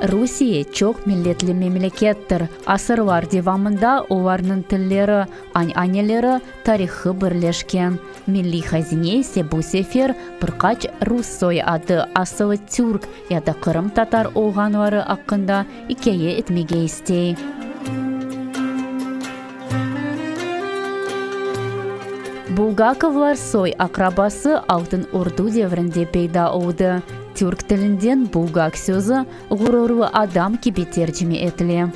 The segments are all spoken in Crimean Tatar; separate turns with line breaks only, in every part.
Rusiye çoq milletli memlekettir. Asırlar devamında olarnıñ tilleri, añaneleri, tarihı birleşken. Milliy hazine ise bu sefer bir qaç rus soy adı asılı türk ya da qırımtatar olğanları aqqında ikâye etmege istey. Bulgakovlar soy aqrabası Altın Ordu devrinde peyda oldı. Türk tilinden bulgak sözü ğururlı adam kibi tercime etile.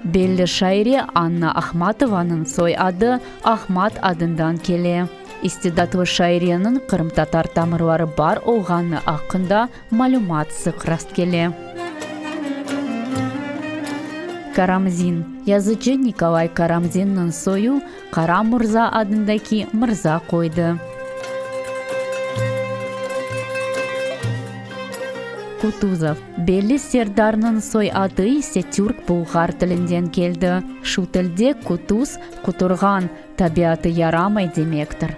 Belli şaire Anna Ahmatovanıñ soy adı Ahmat adından kele. İstidatlı şaireniñ qırımtatar tamırları bar olğanı aqqında malümat sıq rastkele. Karamzin, yazıcı Nikolay Karamzinniñ soyu Qara Mırza adındaki mırza qoydı. Kutuzov, belli serdarnıñ soy adı ise türk-bulğar tilinden keldi. Şu tilde kutuz, quturğan, tabiatı yaramay demektir.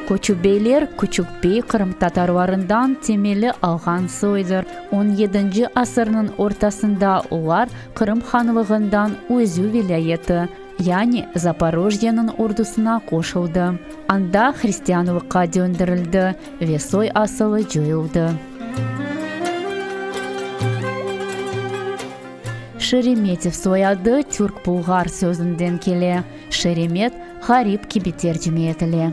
Köçübeyler, Küçük bey qırımtatarlarından temeli alğan soydır. On yedinci asırnıñ ortasında olar Qırım hanlığından Özü vilâyeti, yani Zaporojyeniñ ordusına qoşuldı. Anda hristianlıqqa döndürildi ve soy asılı coyuldı. Şeremetyev soyadı türk-bulğar sözünden kele, şeremet, ğarip kibi tercime etile.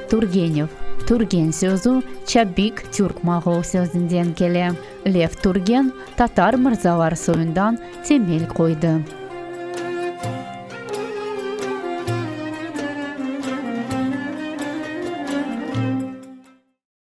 Turgenev, Turgen sözü çabik türk-moğol sözünden kele. Lev Turgen tatar mırzalar soyundan temel qoydı.